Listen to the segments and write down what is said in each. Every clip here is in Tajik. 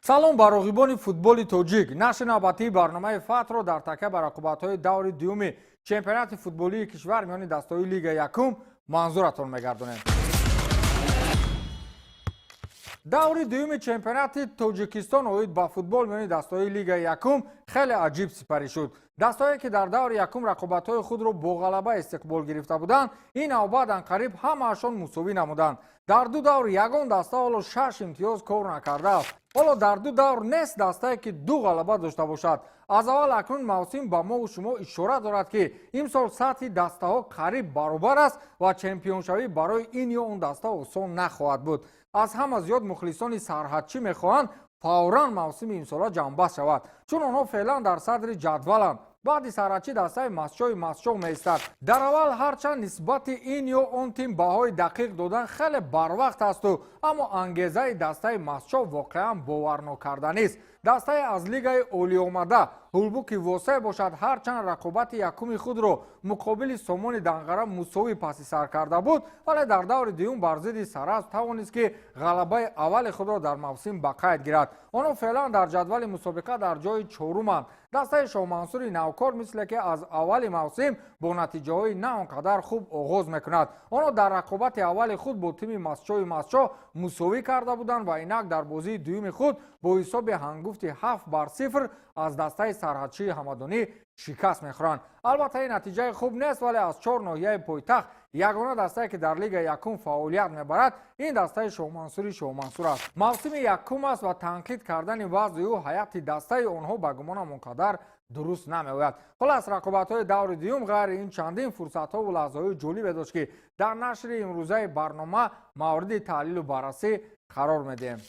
Салом ба роғибони футболи тоҷик. Нашри навбатии барномаи Фатҳро дар такя ба рақобатҳои даври дуюми чемпионати футболии кишвар миёни дастаҳои Лигаи якум манзуратон мегардонем. Даври дуюми чемпионати Тоҷикистон оид ба футбол миёни дастаҳои Лигаи якум хеле аҷиб сипарӣ шуд. Дастаҳое, ки дар даври якум рақобатҳои худро бо ғалаба истиқбол гирифта буданд, ин навбат анқариб ҳамаашон мусовӣ намуданд. Дар ду давр ягон даста ҳоло шаш имтиёз кор накардааст. Ҳоло дар ду давр нест дастае, ки ду ғалаба дошта бошад. Аз аввал акнун мавсим ба мову шумо ишора дорад, ки имсол сатҳи дастаҳо қариб баробар аст ва чемпионшавӣ барои ин ё он даста осон нахоҳад буд. Аз ҳама зиёд мухлисони Сарҳадчӣ мехоҳанд, фавран мавсими имсола ҷамъбаст шавад, чун онҳо феълан дар садри ҷадваланд. Баъди Сарҳадчӣ дастаи Мастчои Мастчоҳ меистад. Дар аввал ҳарчанд нисбати ин ё он тим баҳои дақиқ додан хеле барвақт асту, аммо ангезаи дастаи Мастчоҳ воқеан боварнокарданист. Дастаи аз лигаи олиомада Ҳулбуки Восеъ бошад, ҳарчанд рақобати якуми худро муқобили Сомони Данғара мусовӣ паси сар карда буд, вале дар даври дуюм бар зидди Саразм тавонист, ки ғалабаи аввали худро дар мавсим ба қайд гирад. Онҳо феълан дар ҷадвали мусобиқа дар ҷои чоруманд. Дастаи Шоҳмансури навкор мисле ки аз аввали мавсим бо натиҷаҳои на он қадар хуб оғоз мекунад. Онҳо дар рақобати аввали худ бо тими Мастчои Мастчоҳ мусовӣ карда буданд ва инак дар бозии дуюми худ бо ҳисоби ҳангуфти 7-0 аз дастаи Сарҳадчии Ҳамадонӣ шикаст мехӯранд. Албатта, ин натиҷаи хуб нест, вале аз чор ноҳияи пойтахт ягона дастае, ки дар лигаи якум фаъолият мебарад, ин дастаи Шоҳмансури Шоҳмансур аст. Мавсими якум аст ва танқид кардани вазъи ӯ ҳайати дастаи онҳо, ба гумонам, он қадар дуруст намеояд. Хулас, рақобатҳои даври дуюм ғайри ин чандин фурсатҳову лаҳзаҳои ҷолибе дошт, ки дар нашри имрӯзаи барнома мавриди таҳлилу баррасӣ қарор медиҳем.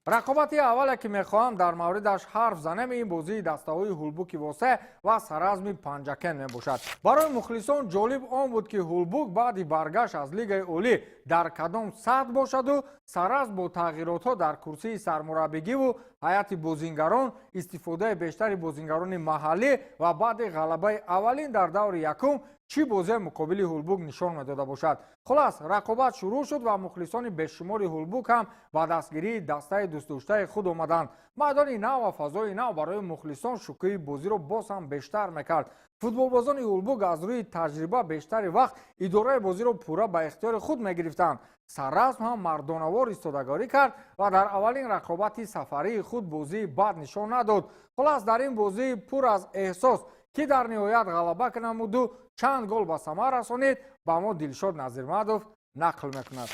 Рақобати аввале, ки мехоҳам дар мавридаш ҳарф занем, ин бозии дастаҳои Ҳулбуки Восеъ ва Саразми Панҷакент мебошад. Барои мухлисон ҷолиб он буд, ки Ҳулбук баъди баргашт аз лигаи олӣ дар кадом сатҳ бошаду Саразм бо тағйиротҳо дар курсии сармураббигиву ҳайати бозингарон, истифодаи бештари бозингарони маҳаллӣ ва баъди ғалабаи аввалин дар даври якум чӣ бозие муқобили Ҳулбук нишон медода бошад. Хулас, рақобат шурӯъ шуд ва мухлисони бешумори Ҳулбук ҳам ба дастгирии дастаи дӯстдоштаи худ омаданд. Майдони нав ва фазои нав барои мухлисон шукӯҳи бозиро боз ҳам бештар мекард. Футболбозони Ҳулбук аз рӯи таҷриба бештари вақт идораи бозиро пурра ба ихтиёри худ мегирифтанд. Сарразм ҳам мардонавор истодагорӣ кард ва дар аввалин рақобати сафарии худ бозии бад нишон надод. Хулас, дар ин бозии пур аз эҳсос, ки дар ниҳоят ғалаба намуду чанд гол ба самар расонид, ба мо Дилшод Назирмадов нақл мекунад.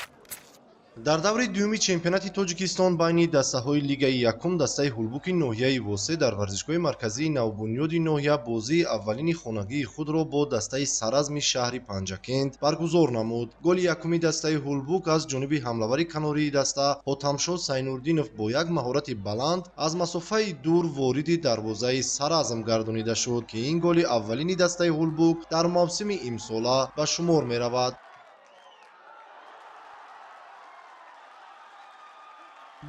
Дар даври дуюми чемпионати Тоҷикистон байни дастаҳои лигаи якум дастаи Ҳулбуки ноҳияи Восеъ дар варзишгоҳи марказии навбунёди ноҳия бозии аввалини хонагии худро бо дастаи Саразми шаҳри Панҷакент баргузор намуд. Голи якуми дастаи Ҳулбук аз ҷониби ҳамлавари канории даста Ҳотамшо Сайнурдинов бо як маҳорати баланд аз масофаи дур вориди дарвозаи Саразм гардонида шуд, ки ин голи аввалини дастаи Ҳулбук дар мавсими имсола ба шумор меравад.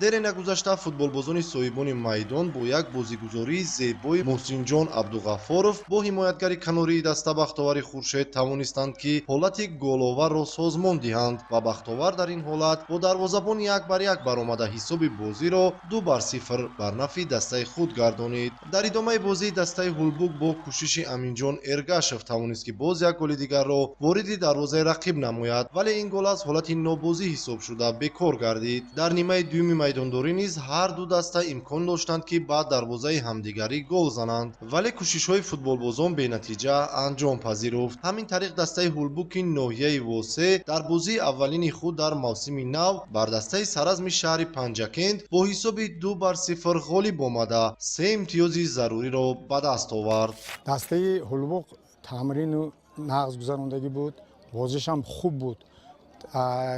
Дере нагузашта футболбозони соҳибони майдон бо як бозигузории зебои Муҳсинҷон Абдуғаффоров бо ҳимоятгари канории даста Бахтовари Хуршед тавонистанд, ки ҳолати головарро созмон диҳанд ва Бахтовар дар ин ҳолат бо дарвозабон як бар як баромада ҳисоби бозиро 2-0 бар нафъи дастаи худ гардонид. Дар идомаи бозии дастаи Ҳулбук бо кӯшиши Аминҷон Эргашев тавонист, ки боз як голи дигарро вориди дарвозаи рақиб намояд, вале ин гол аз ҳолати нобозӣ ҳисоб шуда бекор гардид. Дар нимаи дуюми майдондорӣ низ ҳар ду даста имкон доштанд, ки ба дарвозаи ҳамдигарӣ гол зананд, вале кӯшишҳои футболбозон бенатиҷа анҷом пазируфт. Ҳамин тариқ дастаи Ҳулбуки ноҳияи Восеъ дар бозии аввалини худ дар мавсими нав бар дастаи Саразми шаҳри Панҷакент бо ҳисоби 2-0 ғолиб омада се имтиёзи заруриро ба даст овард. Дастаи Ҳулбук тамрину нағз гузарондагӣ буд, бозишам хуб буд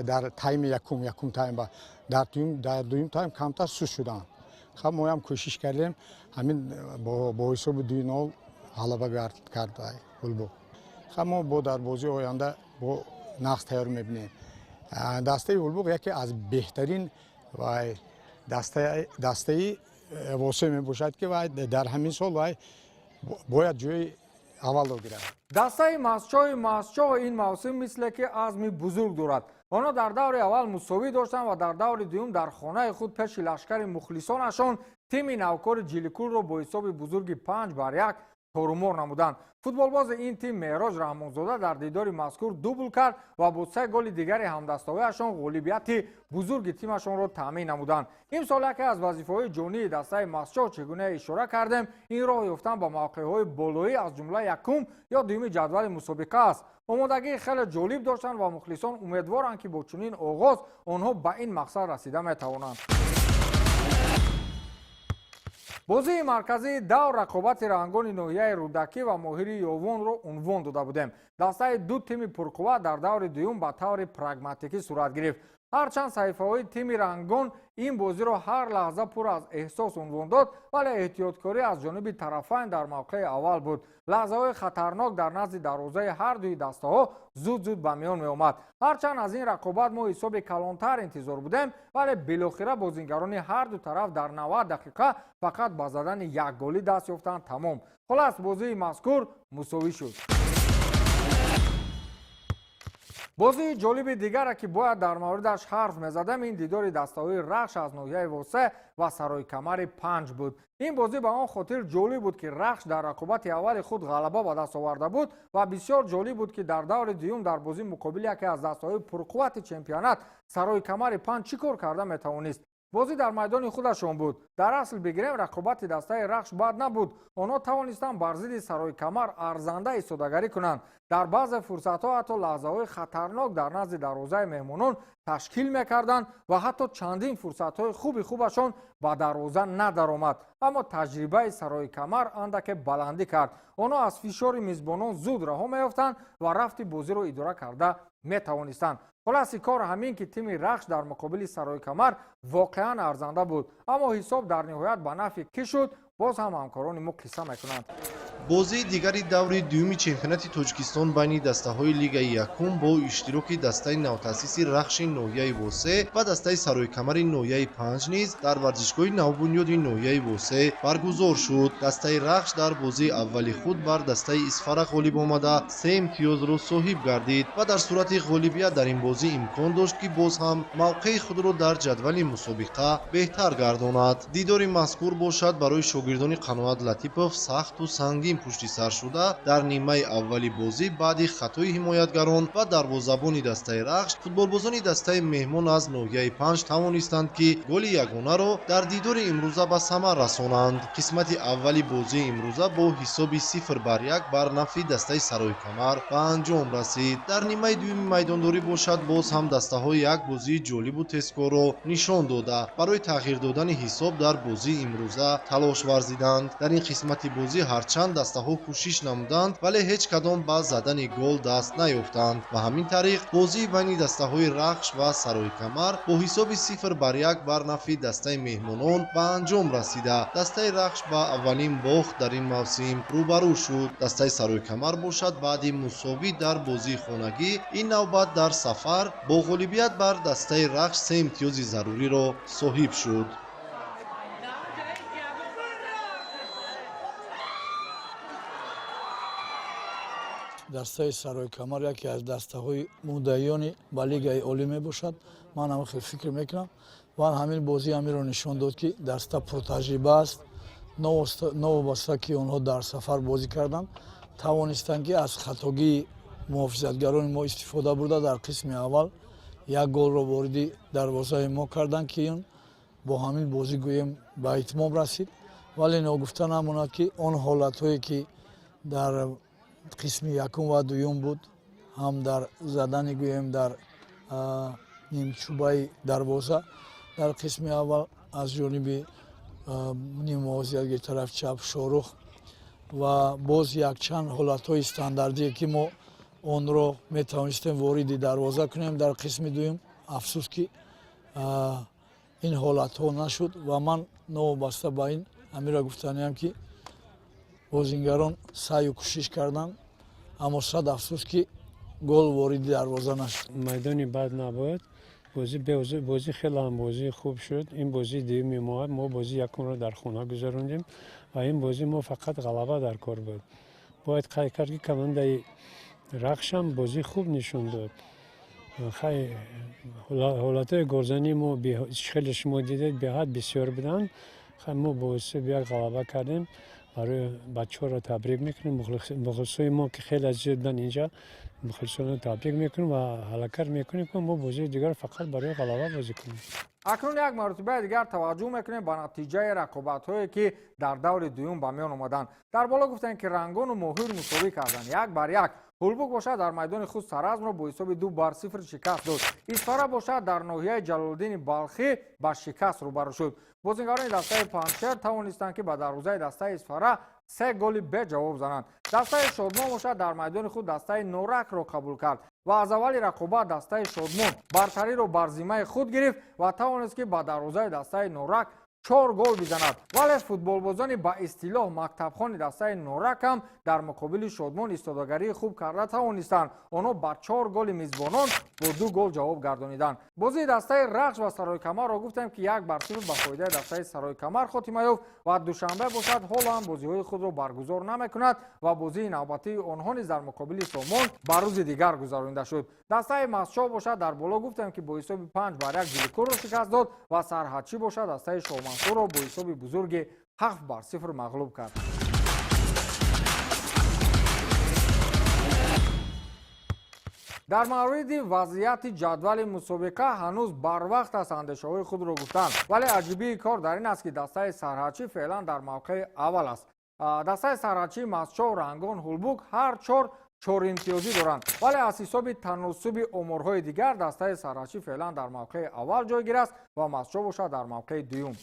дар тайми якум, якум тайм, дар дуюм тайм камтар суст шуданд. Хаб, моям кӯшиш кардем, ҳамин бо ҳисоби 2-0 ғалаба кард Ҳулбук. Хаб, мо бо дар бозии оянда бо нағз тайёр мебинем. Дастаи Ҳулбук яке аз беҳтарин дастаи Восеъ мебошад, ки вай дар ҳамин сол вай бояд ҷои аввалро гирад. Дастаи Мастчоҳи Мастчоҳ ин мавсим мисле ки азми бузург дорад. Онҳо дар даври аввал мусовӣ доштанд ва дар даври дуюм дар хонаи худ пеши лашкари мухлисонашон тими навкори Ҷиликулро бо ҳисоби бузурги 5-1 торумор намуданд. Футболбози ин тим Меҳроҷ Раҳмонзода дар дидори мазкур дубл кард ва бо 3 голи дигари ҳамдастовиашон ғолибияти бузурги тимашонро таъмин намуданд. Имсол яке аз вазифаҳои ҷонии дастаи Мастчоҳ, чӣ гуна ишора кардем, ин роҳ ёфтан ба мавқеъҳои болоӣ аз ҷумла якум ё дуюми ҷадвали мусобиқа аст. Омодагии хеле ҷолиб доштанд ва мухлисон умедворанд, ки бо чунин оғоз онҳо ба ин мақсад расида метавонанд. Бозии марказии давр рақобати рангони ноҳияи Рӯдакӣ ва Моҳири Ёвонро унвон дода будем. Дастаи ду тими пурқувват дар даври дуюм ба таври прагматикӣ сурат гирифт. Ҳарчанд саҳифаҳои тими рангон ин бозиро ҳар лаҳза пур аз эҳсос унвон дод, вале эҳтиёткорӣ аз ҷониби тарафайн дар мавқеи аввал буд. Лаҳзаҳои хатарнок дар назди дарвозаи ҳар дуи дастаҳо зуд-зуд ба миён меомад. Ҳарчанд аз ин рақобат мо ҳисоби калонтар интизор будем, вале билохира бозингарони ҳар ду тараф дар 90 дақиқа фақат ба задани як голӣ даст ёфтанд, тамом. Хулас, бозии мазкур мусовӣ шуд. Бозии ҷолиби дигаре, ки бояд дар мавридаш ҳарф мезадем, ин дидори дастаҳои Рахш аз ноҳияи Восе ва Сарои Камари 5 буд. Ин бозӣ ба он хотир ҷолиб буд, ки Рахш дар рақобати аввали худ ғалаба ба даст оварда буд ва бисёр ҷолиб буд, ки дар даври дуюм дар бозӣ муқобили яке аз дастаҳои пурқуввати чемпионат Сарои Камари 5 чӣ кор карда метавонист. Бозӣ дар майдони худашон буд. Дар асл бигирем, рақобати дастаи Рахш бад набуд. Онҳо тавонистанд бар зидди Сарои Камар арзанда истодагарӣ кунанд. Дар баъзе фурсатҳо ҳатто лаҳзаҳои хатарнок дар назди дарвозаи меҳмонон ташкил мекарданд ва ҳатто чандин фурсатҳои хуби хубашон ба дарвоза надаромад. Аммо таҷрибаи Сарои Камар андаке баландӣ кард. Онҳо аз фишори мизбонон зуд раҳо меёфтанд ва рафти бозиро идора карда метавонистанд. Хулоси кор ҳамин, ки тими Рахш дар муқобили Сарои Камар воқеан арзанда буд. Аммо ҳисоб дар ниҳоят ба нафъи кӣ шуд, боз ҳам ҳамкорони мо қисса мекунанд. Бозии дигари даври дуюми чемпионати Тоҷикистон байни дастаҳои лигаи якум бо иштироки дастаи навтаъсиси Рахши ноҳияи Восе ва дастаи Сарои Камари ноҳияи 5 низ дар варзишгоҳи навбунёди ноҳияи Восе баргузор шуд. Дастаи Рахш дар бозии аввали худ бар дастаи Исфара ғолиб омада 3 имтиёзро соҳиб гардид ва дар сурати ғолибият дар ин бозӣ имкон дошт, ки боз ҳам мавқеи худро дар ҷадвали мусобиқа беҳтар гардонад. Дидори мазкур бошад барои шогирдони Қаноат Латипов сахту сангин пушти сар шуда, дар нимаи аввали бозӣ баъди хатои ҳимоятгарон ва дарвозабони дастаи Рахш футболбозони дастаи меҳмон аз ноҳияи 5 тавонистанд, ки голи ягонаро дар дидори имрӯза ба самар расонанд. Қисмати аввали бозии имрӯза бо ҳисоби 0-1 бар нафъи дастаи Сарои Камар ба анҷом расид. Дар нимаи дуюми майдондорӣ бошад, боз ҳам дастаҳои як бозии ҷолибу тезкорро нишон дода, барои тағйир додани ҳисоб дар бозии имрӯза талош варзиданд. Дар ин қисмати бозӣ ҳарчанд дастаҳо кӯшиш намуданд, вале ҳеҷ кадом ба задани гол даст наёфтанд ва ҳамин тариқ бозии байни дастаҳои Рахш ва Сарои Камар бо ҳисоби 0-1 бар нафъи дастаи меҳмонон ба анҷом расида, дастаи Рахш ба аввалин бохт дар ин мавсим рӯбарӯ шуд. Дастаи Сарои Камар бошад, баъди мусовӣ дар бозии хонагӣ ин навбат дар сафар бо ғолибият бар дастаи Рахш 3 имтиёзи заруриро соҳиб шуд. Дастаи Сарои Камар яке аз дастаҳои муддаиёни ба лигаи олӣ мебошад. Ман ҳам хел фикр мекунам ва ҳамин бозӣ ҳаминро нишон дод, ки даста пуртаҷриба аст. Новобаста ки онҳо дар сафар бозӣ карданд, тавонистанд, ки аз хатогии муҳофизатгарони мо истифода бурда, дар қисми аввал як голро вориди дарвозаи мо карданд, ки ин бо ҳамин бозӣ гӯем ба итмом расид. Вале ногуфта намонад, ки он ҳолатҳое, ки дар қисми якум ва дуюм буд, ҳам дар задани гӯем дар нимчӯбаи дарвоза дар қисми аввал аз ҷониби ниммуҳофизатгари тарафи чап Шорух ва боз якчанд ҳолатҳои стандартие, ки мо онро метавонистем вориди дарвоза кунем дар қисми дуюм, афсӯс ки ин ҳолатҳо нашуд. Ва ман новобаста ба ин ҳаминро гуфтаниям, ки бозингарон саъю кӯшиш карданд, аммо сад афсӯс, ки гол вориди дарвоза нашуд. Майдони бад набуд, бозӣ хеле ҳам бозии хуб шуд. Ин бозии дуюми мо, бозии якумро дар хона гузарондем ва ин бозӣ мо фақат ғалаба дар кор буд. Бояд қайд кард, ки командаи Рахшам бозии хуб нишон дод. Хай, ҳолатҳои голзании мо, хеле шумо дидед, беҳад бисёр буданд. Хай, мо бо ҳисоби як ғалаба кардем. Барои бачаҳоро табрик мекунем, мухлисои мо, ки хеле зиёд буданд инҷа, мухлисонро табрик мекунем ва ҳаракат мекунем, ки мо бозии дигар фақат барои ғалаба бозӣ кунем. Акнун як маротибаи дигар таваҷҷӯҳ мекунем ба натиҷаи рақобатҳое, ки дар даври дуюм ба миён омаданд. Дар боло гуфтем, ки Рангону Моҳир мусовӣ карданд 1-1. Ҳулбук бошад, дар майдони худ Саразмро бо ҳисоби 2-0 шикаст дод. Исфара бошад, дар ноҳияи Ҷалолиддини Балхӣ ба шикаст рӯбарӯ шуд. Бозингарони дастаи Панҷшер тавонистанд, ки ба дарвозаи дастаи Исфара се голи беҷавоб зананд. Дастаи Шодмон бошад, дар майдони худ дастаи Норакро қабул кард ва аз аввали рақобат дастаи Шодмон бартариро бар зиммаи худ гирифт ва тавонист, ки ба дарвозаи дастаи Норак чор гол бизанад. Вале футболбозони ба истилоҳ мактабхони дастаи Норак ҳам дар муқобили Шодмон истодагарии хуб карда тавонистанд. Онҳо ба чор голи мизбонон бо ду гол ҷавоб гардониданд. Бозии дастаи Рахш ва Саройкамарро гуфтем, ки 1-0 ба фоидаи дастаи Саройкамар хотима ёфт ва Душанбе бошад, ҳоло ҳам бозиҳои худро баргузор намекунад ва бозии навбатии онҳо низ дар муқобили Сомон ба рӯзи дигар гузаронида шуд. Дастаи Мастчоҳ бошад, дар боло гуфтем, ки бо ҳисоби 5-1 Ҷиликӯлро шикаст дод ва Сарҳадчӣ бошад, дастаи Шоҳмансурро бо ҳисоби бузурги 7-0 мағлуб кард. Дар мавриди вазъияти ҷадвали мусобиқа ҳанӯз барвақт аст андешаҳои худро гуфтанд, вале аҷибии кор дар ин аст, ки дастаи Сарҳадчӣ феълан дар мавқеи аввал аст. Дастаи Сарҳадчӣ, Мастчоҳ, Рангон, Ҳулбук ҳар чор чоримтиёзӣ доранд, вале аз ҳисоби таносуби оморҳои дигар дастаи Сарҳадчӣ феълан дар мавқеи аввал ҷойгир аст ва Мастчоҳ бошад, дар мавқеи дуюм.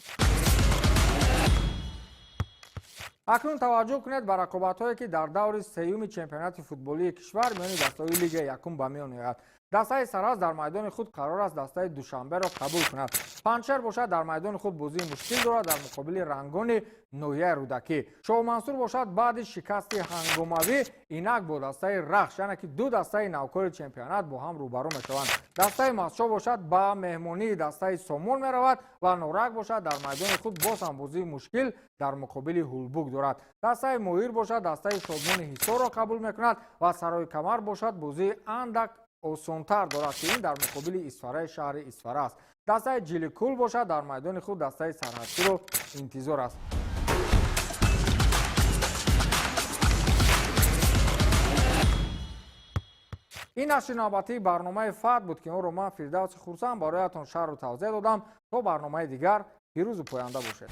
Акнун таваҷҷӯҳ кунед ба рақобатҳое, ки дар даври сеюми чемпионати футболии кишвар миёни дастаҳои лигаи якум ба миён ояд. Дастаи Сараз дар майдони худ қарор аст дастаи Душанберо қабул кунад. Панҷшер бошад, дар майдони худ бозии мушкил дорад дар муқобили Рангони ноҳияи Рӯдакӣ. Шоҳмансур бошад, баъди шикасти ҳангомавӣ инак бо дастаи Рахш, яъне ки ду дастаи навкори чемпионат, бо ҳам рӯбарӯ мешаванд. Дастаи Мастчоҳ бошад, ба меҳмонии дастаи Сомон меравад ва Норак бошад, дар майдони худ боз ҳам бозии мушкил дар муқобили Ҳулбук дорад. Дастаи Моҳир бошад, дастаи Шодмони Ҳисорро қабул мекунад ва Сарои Камар бошад, бозии андак осонтар дорад, ки ин дар муқобили Исфараи шаҳри Исфара аст. Дастаи Ҷиликӯл бошад, дар майдони худ дастаи Сарҳадчиро интизор аст. Ин нашри навбатии барномаи Фат буд, ки онро ман, Фирдавси Хурсанд, бароятон шарҳу тавзеҳ додам. То барномаи дигар пирӯзу поянда бошед.